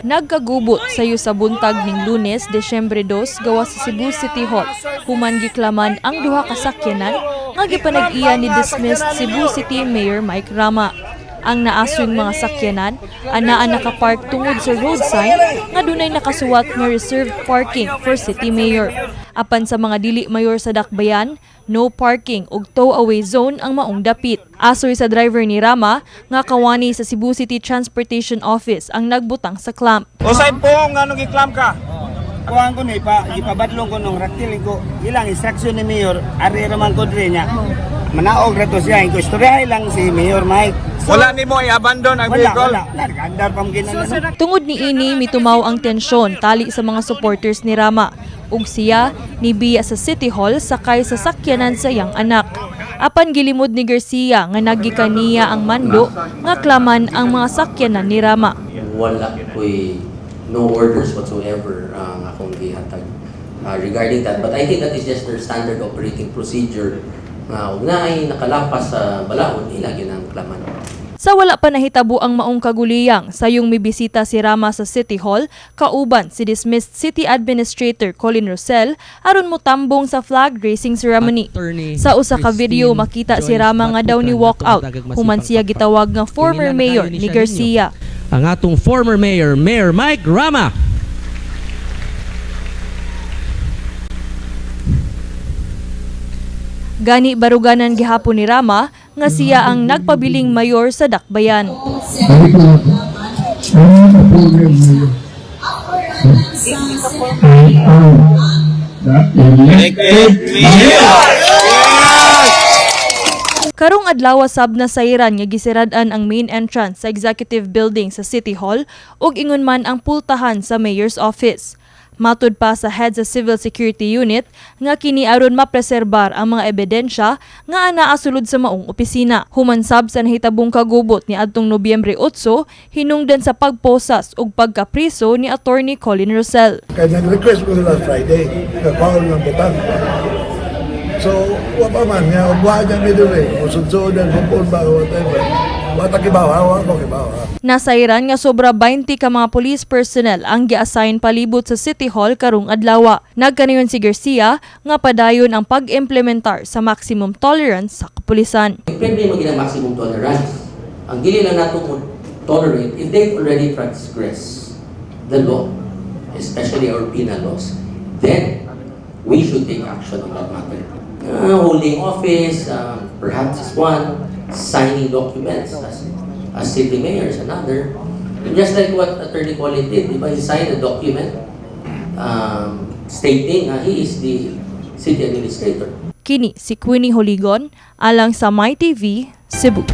Nagkagubot sayo sa buntag ning Lunes, Desyembre 2, gawas sa Cebu City Hall. Human giklaman ang duha ka sakyanan nga gipanag-iya ni dismissed Cebu City Mayor Mike Rama. Ang naaswing mga sakyanan anaa nakapark tungod sa road sign nga dunay nakasuwat nga reserved parking for city mayor. Apan sa mga dili mayor sa Dakbayan, no parking ug tow away zone ang maong dapit. Asoy sa driver ni Rama nga kawani sa Cebu City Transportation Office ang nagbutang sa clamp. Usay po nga nung giklam ka. Kuhan ko ni pa gipabadlong ko nung raktil ko ilang instruction ni mayor, ari raman ko diri niya. Manaog ra to siya, ko istoryahay lang si Mayor Mike. So, Wala nimo i-abandon ang wala, vehicle. wala. Wala, andar pa mo ginana. Tungod ni ini, mitumaw ang tensyon tali sa mga supporters ni Rama. Ug siya nibiya sa City Hall sakay sa sakyanan sa iyang anak. Apan gilimod ni Garcia nga nagikan niya ang mando nga klaman ang mga sakyanan ni Rama. Wala ko'y no orders whatsoever ang akong gihatag regarding that. But I think that is just their standard operating procedure nga ug naay nakalapas sa balaod, ilagi ng klaman. Sa wala pa nahitabo ang maong kaguliyang, sayong mibisita si Rama sa City Hall, kauban si dismissed City Administrator Colin Rosell aron motambong sa flag raising ceremony. Attorney Sa usa ka video Christine makita si Joyce Rama nga daw ni Batucan, walk out atong dagag human masipang siya pakpak. gitawag nga former Kinilala mayor kayo ni siya ninyo. Garcia. Ang atong former mayor, Mayor Mike Rama. Gani baruganan gihapon ni Rama nga siya ang nagpabiling mayor sa Dakbayan. Balik na ako. Ano ang former mayor? I am the elected mayor. Karong adlaw sab na sayran nga gisirad-an ang main entrance sa executive building sa City Hall ug ingon man ang pultahan sa mayor's office. Matud pa sa head sa Civil Security Unit nga kini aron mapreserbar ang mga ebidensya nga anaa sulod sa maong opisina. Human sab sa nahitabong kagubot ni adtong Nobyembre 8, hinungdan sa pagposas ug pagkapriso ni Attorney Colin Rosell. Kaya nag-request ko sila Friday, kakaon ng butang. So, wa pa man niya, buha niya mi diri, musudsod ang kumpon ba, whatever. Wa ta kibaw, ha? Wa ko kibaw, ha? Nasayran nga sobra 20 ka mga police personnel ang gi-assign palibot sa City Hall karong adlaw. Nagkanayon si Garcia nga padayon ang pag-implementar sa maximum tolerance sa kapulisan. Pwede mo ginang maximum tolerance. Ang dili lang nato mo tolerate if they've already transgressed the law, especially our penal laws, then we should take action on that matter. Holding office, perhaps is one, signing documents as city mayor is another. And just like what Attorney Colin did, di ba? He signed a document stating he is the city administrator. Kini si Queenie Holigon alang sa MyTV, Cebu.